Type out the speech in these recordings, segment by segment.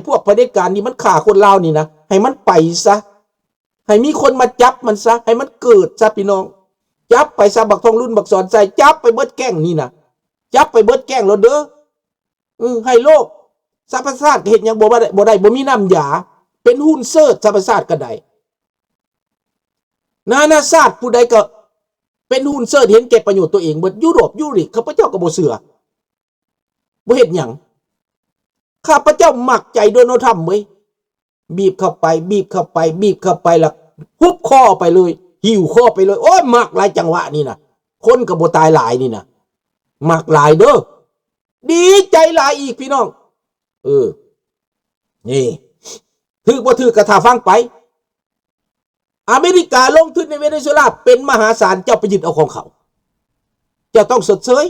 ພວກຜະເດັດການນີ້ມັນຂ້າຄົນລາວນີ້ນະ ໃຫ້ມັນໄປຊະ ໃຫ້ມີຄົນມາຈັບມັນຊະ ໃຫ້ມັນເກີດຊະພີ່ນ້ອງ. ຈັບໄປຊະ ບັກທອງລຸນ ບັກສອນໄຊ ຈັບໄປເບິດແກ້ງນີ້ນະ ຈັບໄປເບິດແກ້ງໂລດເດີ. ເອີ ໃຫ້ໂລກ ສະຫະປະຊາຊາດກໍເຮັດຫຍັງບໍ່ໄດ້ ບໍ່ໄດ້ ບໍ່ມີນ້ຳຢາ ເປັນຫຸ່ນເຊີດ ສະຫະປະຊາຊາດກໍໄດ້. ນານາຊາດຜູ້ໃດກໍເປັນຫຸ່ນເຊີດ ເຫັນແກ່ປະໂຫຍດຕົວເອງເບິດ. ຢູໂຣບ ຢູລິກ ຂ້າພະເຈົ້າກໍບໍ່ເຊື່ອ ບໍ່ເຮັດຫຍັງ. ຂ້າພະເຈົ້າມັກໃຈໂດນັລທຣຳເວີຍ ບີບເຂົ້າໄປ ບີບເຂົ້າໄປ ບີບເຂົ້າໄປ ແລ້ວຮຸບຄໍເອົາໄປເລີຍ ຫິ້ວຄໍໄປເລີຍ. ໂອ້ຍ ມັກຫຼາຍ ຈັງຫວະນີ້ນະ ຄົນກໍບໍ່ຕາຍຫຼາຍນີ້ນະ ມັກຫຼາຍເດີ ດີໃຈຫຼາຍອີກພີ່ນ້ອງ. ເອີ ນີ້ ຖືກບໍ່ຖືກກໍຖ້າຟັງໄປ. ອາເມລິກາລົງທຶນໃນເວເນຊູເອລາເປັນມະຫາສານ ເຈົ້າໄປຍຶດເອົາຂອງເຂົາ ເຈົ້າຕ້ອງຊົດເຊີຍ.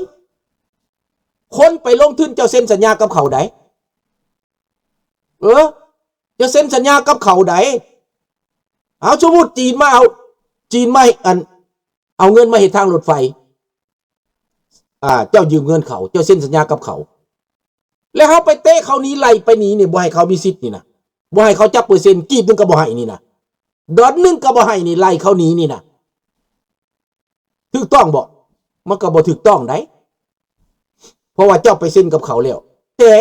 ຄົນໄປລົງທຶນ ເຈົ້າເຊັນສັນຍາກັບເຂົາໃດ ເອີ ເຈົ້າເຊັນສັນຍາກັບເຂົາໃດ. ເອົາ ສົມມຸດຈີນມາເອົາ ຈີນມາ ອັນ ເອົາເງິນມາເຮັດທາງລົດໄຟ ອ່າ ເຈົ້າຢືມເງິນເຂົາ ເຈົ້າເຊັນສັນຍາກັບເຂົາ ແລ້ວເຮົາໄປເຕະເຂົາໜີ ໄລ່ໄປໜີນີ້ ບໍ່ໃຫ້ເຂົາມີສິດນີ້ນະ ບໍ່ໃຫ້ເຂົາຈັກເປີເຊັນ ກີບໜຶ່ງກໍບໍ່ໃຫ້ນີ້ນະ ດອນໜຶ່ງກໍບໍ່ໃຫ້ນີ້ ໄລ່ເຂົາໜີນີ້ນະ ຖືກຕ້ອງບໍ່? ມັນກໍບໍ່ຖືກຕ້ອງໃດ ເພາະວ່າເຈົ້າໄປເຊັນກັບເຂົາແລ້ວ. ແຕ່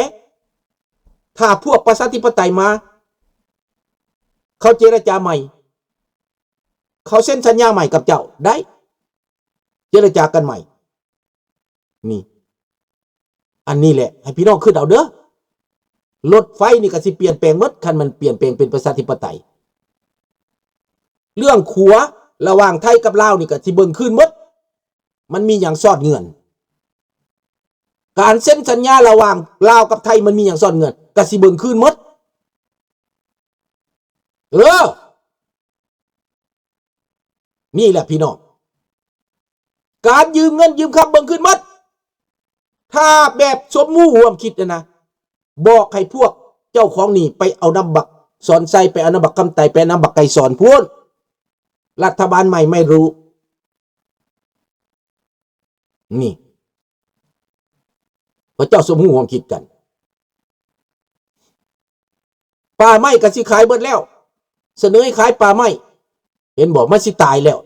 ຖ້າພວກປະຊາທິປະໄຕມາ ເຂົາເຈລະຈາໃໝ່ ເຂົາເຊັນສັນຍາໃໝ່ກັບເຈົ້າໄດ້ ເຈລະຈາກັນໃໝ່. ນີ້ ອັນນີ້ແຫຼະ ໃຫ້ພີ່ນ້ອງຄິດເອົາເດີ ລົດໄຟນີ້ກໍຊິປ່ຽນແປງໝົດ ຄັນມັນປ່ຽນແປງເປັນປະຊາທິປະໄຕ. ເລື່ອງຂົວລະຫວ່າງໄທກັບລາວນີ້ກໍຊິເບິ່ງຄືນໝົດ ມັນມີຫຍັງຊອດເງື່ອນ. ການເຊັນສັນຍາລະຫວ່າງລາວກັບໄທ ມັນມີຫຍັງຊອດເງື່ອນ ກໍຊິເບິ່ງຄືນໝົດ. ເອີ ນີ້ແຫຼະພີ່ນ້ອງ ການຢືມເງິນຢືມຄຳເບິ່ງຄືນໝົດ. ຖ້າແບບສົມຮູ້ຮ່ວມຄິດນະ ບອກໃຫ້ພວກເຈົ້າຂອງໜີ້ໄປເອົານຳບັກສອນໄຊ ໄປເອົານຳບັກຄຳໄຕ ໄປເອົານຳບັກໄກສອນພຸ້ນ ລັດຖະບານໃໝ່ໄມ່ຮູ້. ນີ້ ພວກເຈົ້າສົມຮູ້ຮ່ວມຄິດກັນ ປ່າໄມ້ກໍຊິຂາຍເບິດແລ້ວ ສະເໜີໃຫ້ຂາຍປ່າໄມ້ ເຫັນບໍ່ ມັນຊິຕາຍແລ້ວ.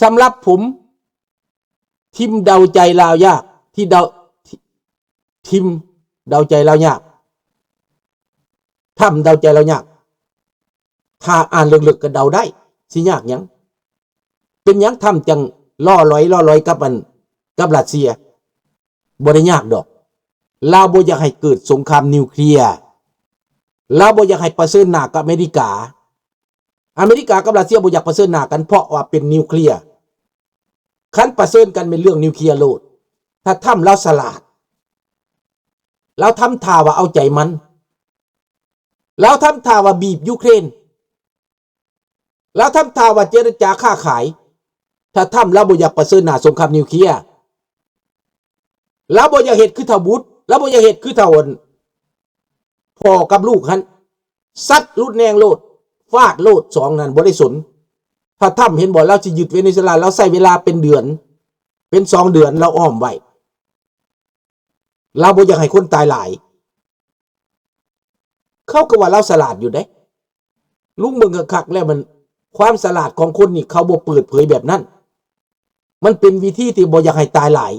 ສຳລັບຜົມ ທີມເດົາໃຈລາວຍາກ ທີ່ເດົາ ທີມເດົາໃຈລາວຍາກ ຖ້ຳເດົາໃຈລາວຍາກ. ຖ້າອ່ານເລິກໆກໍເດົາໄດ້ ຊິຍາກຫຍັງ? ເປັນຫຍັງທຳຈັ່ງລໍ້ລອຍ ລໍ້ລອຍກັບອັນ ກັບຣັດເຊຍ? ບໍ່ໄດ້ຍາກດອກ. ລາວບໍ່ຢາກໃຫ້ເກີດສົງຄາມນິວເຄລຍ. ລາວບໍ່ຢາກໃຫ້ປະເຊີນໜ້າກັບອາເມລິກາ. ອາເມລິກາກັບຣັດເຊຍບໍ່ຢາກປະເຊີນໜ້າກັນ ເພາະວ່າເປັນນິວເຄລຍ. ຄັນປະເຊີນກັນແມ່ນເລື່ອງນິວເຄລຍໂລດ. ຖ້າທຳລາວສະຫຼາດ. ລາວທຳທ່າວ່າເອົາໃຈມັນ. ລາວທຳທ່າວ່າບີບຢູເຄຣນ. ລາວທຳທ່າວ່າເຈລະຈາຄ້າຂາຍ. ຖ້າທຳລາວບໍ່ຢາກປະເຊີນໜ້າສົງຄາມນິວເຄລຍ. ລາວບໍ່ຢາກເຮັດຄືທ້າວບຸດ. ລາວບໍ່ຢາກເຮັດຄືທ້າວອັນ ພໍ່ກັບລູກຫັ້ນ. ຊັດຫຼຸດແນງໂລດ. ຟາດໂລດ. ສອງນັ້ນບໍ່ໄດ້ສົນ. ຖ້າທຳເຫັນບໍ່ ລາວຊິຍຶດເວເນຊູເອລາ. ລາວໃຊ້ເວລາເປັນເດືອນ. ເປັນສອງເດືອນລາວອ້ອມໄວ້. ລາວບໍ່ຢາກໃຫ້ຄົນຕາຍຫຼາຍ. ເຂົາກໍວ່າລາວສະຫຼາດຢູ່ເດ້. ລຸງເບິ່ງຄັກໆແລ້ວມັນ ຄວາມສະຫຼາດຂອງຄົນນີ້ເຂົາບໍ່ເປີດເຜີຍແບບນັ້ນ. ມັນເປັນວິທີທີ່ບໍ່ຢາກໃຫ້ຕາຍຫຼາຍ.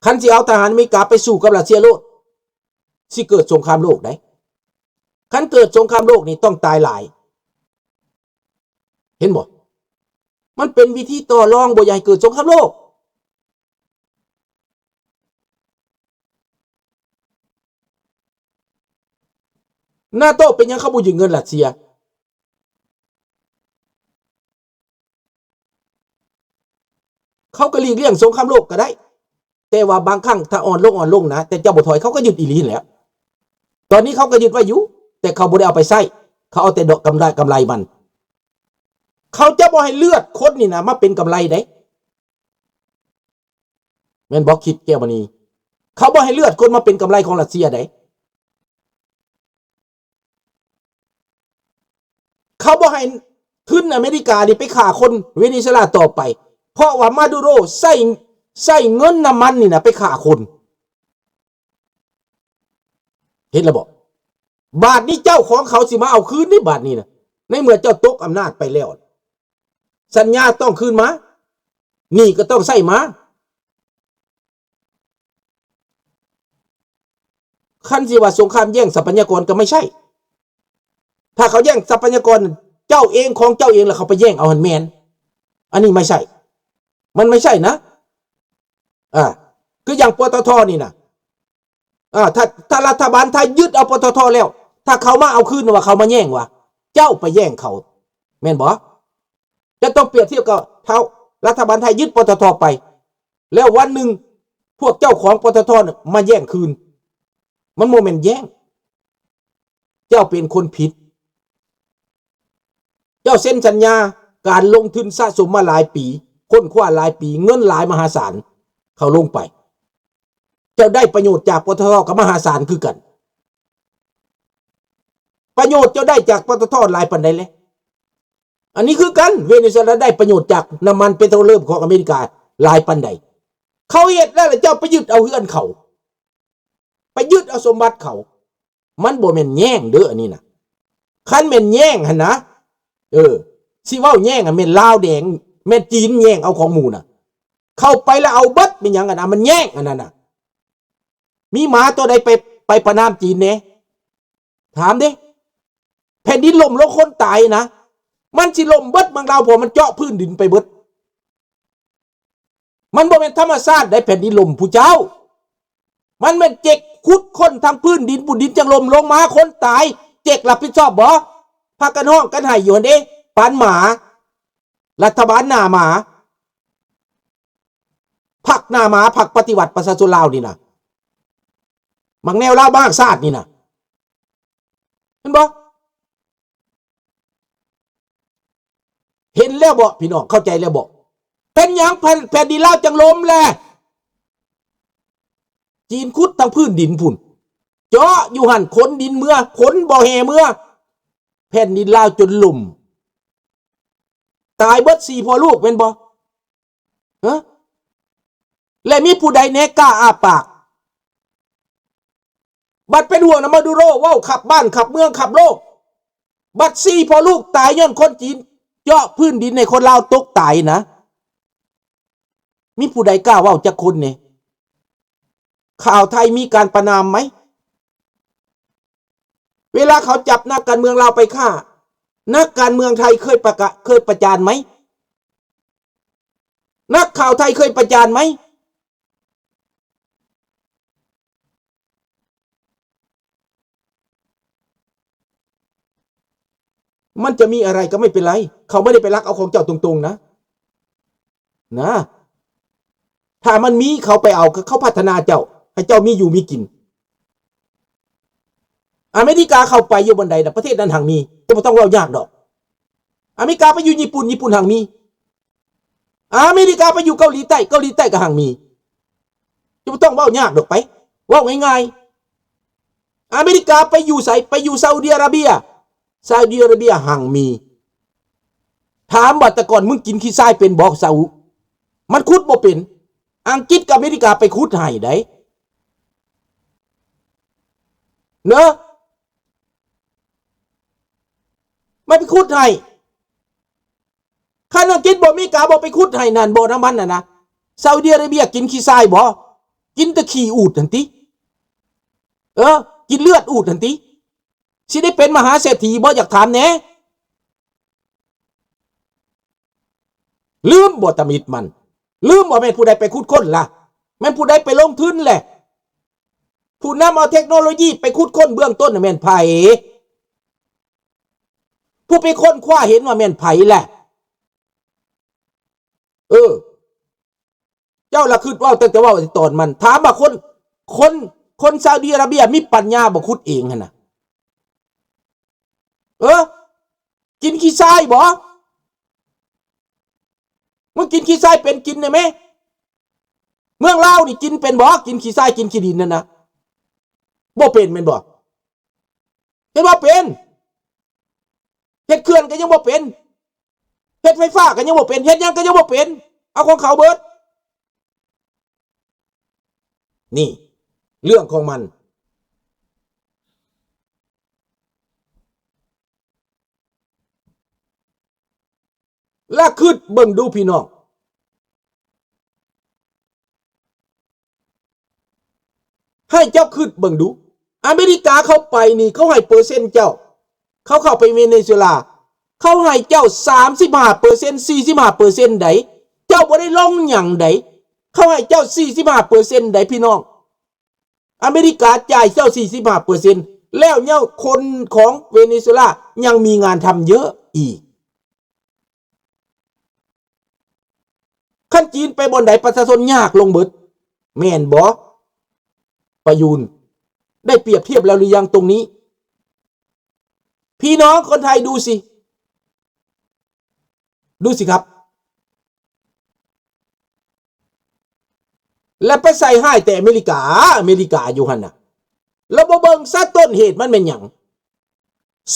ຄັນຊິເອົາທະຫານອາເມລິກາໄປສູ້ກັບຣັດເຊຍໂລດ ຊິເກີດສົງຄາມໂລກໃດ໋. ຄັນເກີດສົງຄາມໂລກນີ້ຕ້ອງຕາຍຫຼາຍ. ເຫັນບໍ່? ມັນເປັນວິທີຕໍ່ລອງບໍ່ຢາກໃຫ້ເກີດສົງຄາມໂລກ. ນາໂຕ ເປັນຫຍັງເຂົາບໍ່ຢືມເງິນຣັດເຊຍ? ເຂົາກໍຫຼີກລ່ຽງສົງຄາມໂລກກໍໄດ້. ແຕ່ວ່າບາງຄັ້ງຖ້າອ່ອນລົງ ອ່ອນລົງນະ ແຕ່ເຈົ້າບໍ່ຖອຍ ເຂົາກໍຍຶດອີ່ຫຼີຫັ້ນແຫຼະ. ຕອນນີ້ເຂົາກໍຍຶດໄວ້ຢູ່ ແຕ່ເຂົາບໍ່ໄດ້ເອົາໄປໃຊ້. ເຂົາເອົາແຕ່ດອກກຳໄລ ກຳໄລມັນ. ເຂົາຈະບໍ່ໃຫ້ເລືອດຄົນນີ້ນະມາເປັນກຳໄລເດ້. ແມ່ນບໍ່ ຄິດແກ້ວມະນີ? ເຂົາບໍ່ໃຫ້ເລືອດຄົນມາເປັນກຳໄລຂອງຣັດເຊຍເດ້. ເຂົາບໍ່ໃຫ້ທຶນອາເມລິການີ້ໄປຂ້າຄົນເວເນຊູເອລາຕໍ່ໄປ ເພາະວ່າມາດູໂຣໃຊ້ ໃຊ້ເງິນນ້ຳມັນນີ້ນະໄປຂ້າຄົນ. ເຫັນແລ້ວບໍ່? ບາດນີ້ເຈົ້າຂອງເຂົາຊິມາເອົາຄືນນີ້ ບາດນີ້ນະ ໃນເມື່ອເຈົ້າຕົກອຳນາດໄປແລ້ວ ສັນຍາຕ້ອງຄືນມາ ໜີ້ກໍຕ້ອງໃຊ້ມາ. ຄັນຊິວ່າສົງຄາມແຍ່ງຊັບພະຍາກອນກໍໄມ່ໃຊ່. ຖ້າເຂົາແຍ່ງຊັບພະຍາກອນເຈົ້າເອງ ຂອງເຈົ້າເອງ ແລ້ວເຂົາໄປແຍ່ງເອົາຫັ້ນແມ່ນ. ອັນນີ້ໄມ່ໃຊ່ ມັນໄມ່ໃຊ່ນະ. ອາ ຄືຢ່າງ ປຕທ ນີ້ນະ ອາ ຖ້າ ຖ້າລັດຖະບານໄທຍຶດເອົາ ປຕທ ແລ້ວ ຖ້າເຂົາມາເອົາຄືນ ວ່າເຂົາມາແຍ່ງ ວ່າເຈົ້າໄປແຍ່ງເຂົາ ແມ່ນບໍ່? ຈະຕ້ອງປຽບທຽບກັບເທົ່າລັດຖະບານໄທຍຶດ ປຕທ ໄປ ແລ້ວວັນໜຶ່ງພວກເຈົ້າຂອງ ປຕທ ນະ ມາແຍ່ງຄືນ. ມັນບໍ່ແມ່ນແຍ່ງ. ເຈົ້າເປັນຄົນຜິດ. ເຈົ້າເຊັນສັນຍາການລົງທຶນສະສົມມາຫຼາຍປີ, ຄົ້ນຄວ້າຫຼາຍປີ, ເງິນຫຼາຍມະຫາສານເຂົາລົງໄປ. ເຈົ້າໄດ້ປະໂຫຍດຈາກ ປຕທ ກໍມະຫາສານຄືກັນ. ປະໂຫຍດເຈົ້າໄດ້ຈາກ ປຕທ ຫຼາຍປານໃດແລະ? ອັນນີ້ຄືກັນ, ເວເນຊູເອລາໄດ້ປະໂຫຍດຈາກນ້ຳມັນເປໂຕຣລຽມຂອງອາເມລິກາຫຼາຍປານໃດ? ເຂົາເຮັດແລ້ວ ແລ້ວເຈົ້າໄປຍຶດເອົາເຮືອນເຂົາ, ໄປຍຶດເອົາສົມບັດເຂົາ. ມັນບໍ່ແມ່ນແຍ່ງເດີ້ ອັນນີ້ນະ. ຄັນແມ່ນແຍ່ງຫັ້ນນະ, ເອີ, ຊິເວົ້າແຍ່ງຫັ້ນແມ່ນລາວແດງ, ແມ່ນຈີນແຍ່ງເອົາຂອງໝູ່ນະ. ເຂົ້າໄປແລ້ວເອົາເບິດ, ແມ່ນຫຍັງອັນນັ້ນ, ມັນແຍ່ງອັນນັ້ນນະ. ມີໝາຕົວໃດໄປ, ໄປປະນາມຈີນແດ່? ຖາມເດ້. ແຜ່ນດິນລົ້ມລົງ ຄົນຕາຍນະ, ມັນຊິລົ້ມເບິດເມືອງລາວ, ເພາະມັນເຈາະພື້ນດິນໄປເບິດ. ມັນບໍ່ແມ່ນທຳມະຊາດໃດ ແຜ່ນດິນລົ້ມຜູ້ເຈົ້າ. ມັນແມ່ນເຈັກຂຸດຄົ້ນທາງພື້ນດິນ, ຜູ້ດິນຈັ່ງລົ້ມລົງມາ, ຄົນຕາຍ, ເຈັກຮັບຜິດຊອບບໍ່? ພາກັນຮ້ອງກັນໄຫ້ຢູ່ຫັ້ນເດ້, ປານໝາ, ລັດຖະບານໜ້າໝາ, ພັກໜ້າໝາ, ພັກປະຕິວັດປະຊາຊົນລາວນີ້ນະ, ບັກແນວລາວມາຫາຊາດນີ້ນະ, ເຫັນບໍ່? ເຫັນແລ້ວບໍ່ພີ່ນ້ອງ? ເຂົ້າໃຈແລ້ວບໍ່? ເປັນຫຍັງແຜ່ນ, ແຜ່ນດິນລາວຈັ່ງລົ້ມແລ? ຈີນຂຸດທາງພື້ນດິນພຸ້ນ, ເຈາະຢູ່ຫັ້ນ, ຂົນດິນເມືອ, ຂົນບໍ່ແຮ່ເມືອ, ແຜ່ນດິນລາວຈົນລົ້ມ, ຕາຍເບິດສີ່ພໍ່ລູກແມ່ນບໍ່? ຮະ? ແລະມີຜູ້ໃດແດ່ກ້າອ້າປາກ? ບັດເປັນຫ່ວງນຳມາດູໂຣ ເວົ້າຂັບບ້ານຂັບເມືອງຂັບໂລກ, ບັດສີ່ພໍ່ລູກຕາຍຍ້ອນຄົນຈີນເຈາະພື້ນດິນໃຫ້ຄົນລາວຕົກຕາຍນະ. ມີຜູ້ໃດກ້າເວົ້າຈັກຄົນແດ່? ຂ່າວໄທມີການປະນາມໄໝ? ເວລາເຂົາຈັບນັກການເມືອງລາວໄປຂ້າ, ນັກການເມືອງໄທເຄີຍປະກາ, ເຄີຍປະຈານໄໝ? ນັກຂ່າວໄທເຄີຍປະຈານໄໝ? ມັນຈະມີອະໄລກໍໄມ່ເປັນໄລ, ເຂົາບໍ່ໄດ້ໄປລັກເອົາຂອງເຈົ້າຕົງໆນະ, ນະ. ຖ້າມັນມີ, ເຂົາໄປເອົາ, ເຂົາພັດທະນາເຈົ້າ, ໃຫ້ເຈົ້າມີຢູ່ມີກິນ. ອາເມລິກາເຂົ້າໄປຢູ່ບ່ອນໃດນະ, ປະເທດນັ້ນຮັ່ງມີ, ເຈົ້າບໍ່ຕ້ອງເວົ້າຍາກດອກ. ອາເມລິກາໄປຢູ່ຍີ່ປຸ່ນ, ຍີ່ປຸ່ນຮັ່ງມີ. ອາເມລິກາໄປຢູ່ເກົາຫຼີໃຕ້, ເກົາຫຼີໃຕ້ກໍຮັ່ງມີ. ເຈົ້າບໍ່ຕ້ອງເວົ້າຍາກດອກ, ໄປເວົ້າງ່າຍໆ. ອາເມລິກາໄປຢູ່ໃສ? ໄປຢູ່ຊາອຸດີອາຣາເບຍ, ຊາອຸດີອາຣາເບຍຮັ່ງມີ. ຖາມວ່າແຕ່ກ່ອນມຶງກິນຂີ້ຊາຍເປັນບໍ່? ຊາອຸ, ມັນຂຸດບໍ່ເປັນ. ອັງກິດກັບອາເມລິກາໄປຂຸດໃຫ້ໃດ ເນາະ, ມັນໄປຂຸດໃຫ້. ຄັນອັງກິດບໍ່ ອາເມລິກາບໍ່ໄປຂຸດໃຫ້ນັ້ນ, ບໍ່ນຳມັນຫັ້ນນະ, ຊາອຸດີອາຣາເບຍກິນຂີ້ຊາຍບໍ່? ກິນແຕ່ຂີ້ອູດຫັ້ນຕິ, ເອີ, ກິນເລືອດອູດຫັ້ນຕິ, ຊິໄດ້ເປັນມະຫາເສດຖີບໍ່? ຢາກຖາມແດ່. ລືມບໍ່ ຕຳອິດມັນ? ລືມບໍ່ ແມ່ນຜູ້ໃດໄປຂຸດຄົ້ນລະ? ແມ່ນຜູ້ໃດໄປລົງທຶນແຫຼະ? ຜູ້ນຳເອົາເທັກໂນໂລຢີໄປຂຸດຄົ້ນເບື້ອງຕົ້ນນະແມ່ນໃຜ? ຜູ້ໄປຄົ້ນຄວ້າເຫັນວ່າແມ່ນໃຜແຫຼະ? ເອີ, ເຈົ້າລະຄິດເວົ້າຕັ້ງແຕ່ເວົ້າຕອນມັນ. ຖາມວ່າຄົນ, ຄົນ, ຄົນຊາອຸດີອາຣາເບຍມີປັນຍາບໍ່ຂຸດເອງຫັ້ນນະ? ເອີ, ກິນຂີ້ຊາຍບໍ່? ມຶງກິນຂີ້ຊາຍເປັນ, ກິນໄດ້ແມ? ເມືອງລາວນີ້ກິນເປັນບໍ່? ກິນຂີ້ຊາຍ, ກິນຂີ້ດິນນັ້ນນະ, ບໍ່ເປັນແມ່ນບໍ່? ເຮັດບໍ່ເປັນ. ເຮັດເຂື່ອນກໍຍັງບໍ່ເປັນ, ເຮັດໄຟຟ້າກໍຍັງບໍ່ເປັນ, ເຮັດຫຍັງກໍຍັງບໍ່ເປັນ, ເອົາຂອງເຂົາເບິດ. ນີ້ເລື່ອງຂອງມັນ. ລະຄິດເບິ່ງດູພີ່ນ້ອງ, ໃຫ້ເຈົ້າຄິດເບິ່ງດູ, ອາເມລິກາເຂົ້າໄປນີ້ ເຂົາໃຫ້ເປີເຊັນເຈົ້າ, ເຂົາເຂົ້າໄປເວເນຊູເອລາ ເຂົາໃຫ້ເຈົ້າສາມສິບຫ້າເປີເຊັນ ສີ່ສິບຫ້າເປີເຊັນໃດ໋, ເຈົ້າບໍ່ໄດ້ລົງຫຍັງໃດ໋, ເຂົາໃຫ້ເຈົ້າສີ່ສິບຫ້າເປີເຊັນໃດ໋ພີ່ນ້ອງ. ອາເມລິກາຈ່າຍເຈົ້າສີ່ສິບຫ້າເປີເຊັນ ແລ້ວຍັງຄົນຂອງເວເນຊູເອລາຍັງມີງານທຳເຍອະອີກ. ຄັນຈີນໄປບ່ອນໃດ ປະຊາຊົນຍາກລົງເບິດ ແມ່ນບໍ່? ປະຍຸນ ໄດ້ປຽບທຽບແລ້ວຫຼືຍັງຕົງນີ້? ພີ່ນ້ອງຄົນໄທດູຊິ ດູຊິຄັບ. ແລະໄປໃສ່ຮ້າຍແຕ່ອາເມລິກາ, ອາເມລິກາຢູ່ຫັ້ນນະ, ແລ້ວບໍ່ເບິ່ງຊະຕົ້ນເຫດມັນແມ່ນຫຍັງ?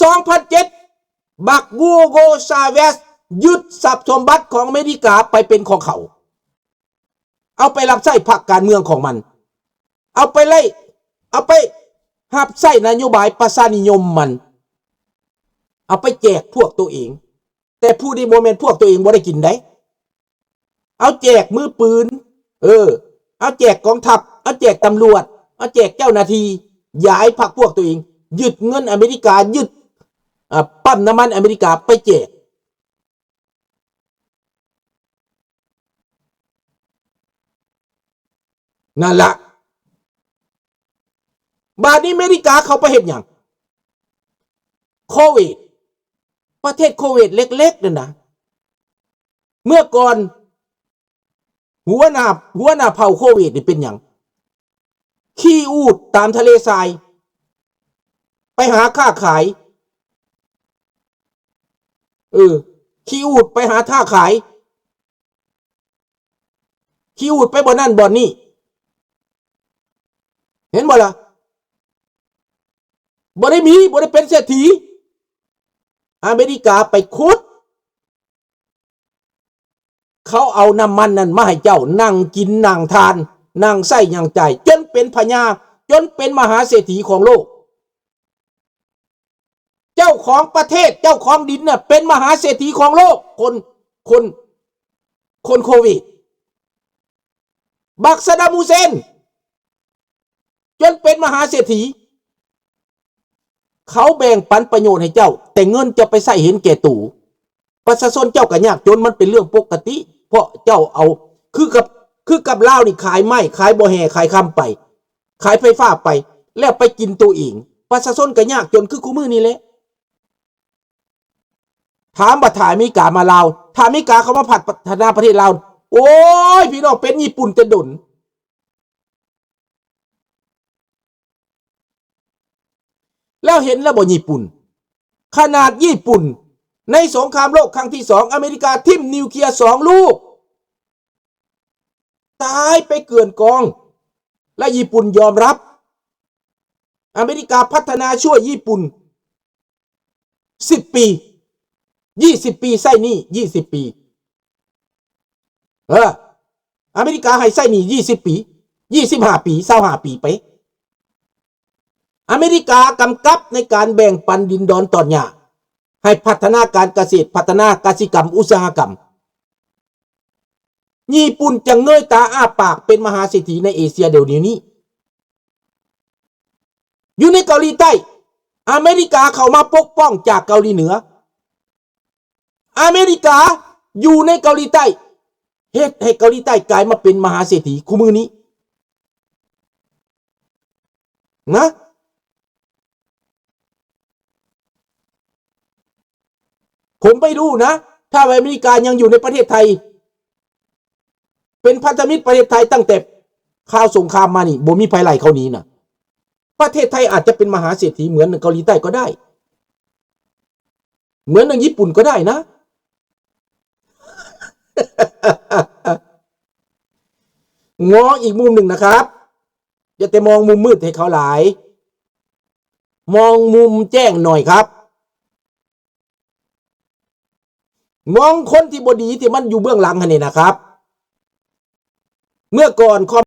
ສອງພັນເຈັດ ບັກ Hugo Chavez ຍຶດຊັບສົມບັດຂອງອາເມລິກາໄປເປັນຂອງເຂົາ, ເອົາໄປຮັບໃຊ້ພັກການເມືອງຂອງມັນ, ເອົາໄປໄລ່, ເອົາໄປຮັບໃຊ້ນະໂຍບາຍປະຊານິຍົມມັນ, ເອົາໄປແຈກພວກໂຕເອງ. ແຕ່ຜູ້ທີ່ບໍ່ແມ່ນພວກໂຕເອງບໍ່ໄດ້ກິນໃດ໋. ເອົາແຈກມືປືນ, ເອີ, ເອົາແຈກກອງທັບ, ເອົາແຈກຕຳຫຼວດ, ເອົາແຈກເຈົ້າໜ້າທີ່, ຢາຍພັກພວກໂຕເອງ, ຍຶດເງິນອາເມລິກາ, ຍຶດ, ອາ, ປ້ຳນ້ຳມັນອາເມລິກາໄປແຈກ. ນັ້ນລະ. ບາດນີ້ອາເມລິກາເຂົ້າໄປເຮັດຫຍັງ? ໂຄເວດ, ປະເທດໂຄເວດເລັກໆນັ້ນນະ. ເມື່ອກ່ອນຫົວໜ້າ, ຫົວໜ້າເຜົ່າໂຄເວດນີ້ເປັນຫຍັງ? ຂີ່ອູດຕາມທະເລຊາຍ ໄປຫາຄ້າຂາຍ. ເອີ, ຂີ່ອູດໄປຫາຄ້າຂາຍ. ຂີ່ອູດໄປບ່ອນນັ້ນບ່ອນນີ້. ເຫັນບໍ່ລະ? ບໍ່ໄດ້ມີ, ບໍ່ໄດ້ເປັນເສດຖີ. ອາເມລິກາໄປຂຸດ, ເຂົາເອົານ້ຳມັນນັ້ນມາໃຫ້ເຈົ້າ, ນັ່ງກິນນັ່ງທານ, ນັ່ງໃຊ້ນັ່ງຈ່າຍ, ຈົນເປັນພະຍາ, ຈົນເປັນມະຫາເສດຖີຂອງໂລກ. ເຈົ້າຂອງປະເທດ, ເຈົ້າຂອງດິນນະ ເປັນມະຫາເສດຖີຂອງໂລກ, ຄົນ, ຄົນ, ຄົນໂຄເວດ. ບັກຊາດຳ ຮຸເຊນ ຈົນເປັນມະຫາເສດຖີ. ເຂົາແບ່ງປັນປະໂຫຍດໃຫ້ເຈົ້າ, ແຕ່ເງິນເຈົ້າໄປໃຊ້ເຫັນແກ່ໂຕ. ປະຊາຊົນເຈົ້າກໍຍາກຈົນ, ມັນເປັນເລື່ອງປົກກະຕິ, ເພາະເຈົ້າເອົາ, ຄືກັບ, ຄືກັບລາວນີ້ ຂາຍໄມ້, ຂາຍບໍ່ແຮ່, ຂາຍຄຳໄປ, ຂາຍໄຟຟ້າໄປ, ແລ້ວໄປກິນໂຕເອງ. ປະຊາຊົນກໍຍາກຈົນຄືຄູ່ມື້ນີ້ແຫຼະ. ຖາມວ່າຖ້າອາເມລິກາມາລາວ, ຖ້າອາເມລິກາເຂົ້າມາພັດທະນາປະເທດລາວ, ໂອ້ຍ ພີ່ນ້ອງ, ເປັນຍີ່ປຸ່ນແຕ່ດົນ. ແລ້ວເຫັນແລ້ວບໍ່ຍີ່ປຸ່ນ? ຂະໜາດຍີ່ປຸ່ນໃນສົງຄາມໂລກຄັ້ງທີສອງ, ອາເມລິກາຖິ້ມນິວເຄຍສອງລູກ, ຕາຍໄປເກືອນກອງ, ແລະ ຍີ່ປຸ່ນຍອມຮັບ. ອາເມລິກາພັດທະນາຊ່ວຍຍີ່ປຸ່ນສິບປີ, ຍີ່ສິບປີໃຊ້ໜີ້, ຍີ່ສິບປີ. ເອີ, ອາເມລິກາໃຫ້ໃຊ້ໜີ້ ຊາວຫ້າປີ, ຊາວຫ້າປີໄປ. ອາເມລິກາກຳກັບໃນການແບ່ງປັນດິນດອນຕອນຫຍ້າ, ໃຫ້ພັດທະນາການກະເສດ, ພັດທະນາກະສິກຳ, ອຸດສາຫະກຳ. ຍີ່ປຸ່ນຈະເງີຍຕາອ້າປາກເປັນມະຫາເສດຖີໃນເອເຊຍດຽວນີ້. ຢູ່ໃນເກົາຫຼີໃຕ້, ອາເມລິກາເຂົ້າມາປົກປ້ອງຈາກເກົາຫຼີເໜືອ. ອາເມລິກາຢູ່ໃນເກົາຫຼີໃຕ້ ເຮັດໃຫ້ເກົາຫຼີໃຕ້ກາຍມາເປັນມະຫາເສດຖີຄູ່ມື້ນີ້ນະ. ຜົມໄປຮູ້ນະ, ຖ້າວ່າອາເມລິກາຍັງຢູ່ໃນປະເທດໄທ, ເປັນພັນທະມິດປະເທດໄທຕັ້ງແຕ່ຄາວສົງຄາມມານີ້, ບໍ່ມີໃຜໄລ່ເຂົາໜີນະ. ປະເທດໄທອາດຈະເປັນມະຫາເສດຖີເໝືອນເກົາຫຼີໃຕ້ກໍໄດ້, ເໝືອນຢ່າງຍີ່ປຸ່ນກໍໄດ້ນະ. ມອງອີກມຸມໜຶ່ງນະຄັບ, ຢ່າແຕ່ມອງມຸມມືດໃຫ້ເຂົາຫຼາຍ, ມອງມຸມແຈ້ງໜ້ອຍຄັບ. ມອງຄົນທີ່ບໍ່ດີທີ່ມັນຢູ່ເບື້ອງຫຼັງຫັ້ນນີ້ນະຄັບ. ເມື່ອກ່ອນຄອມ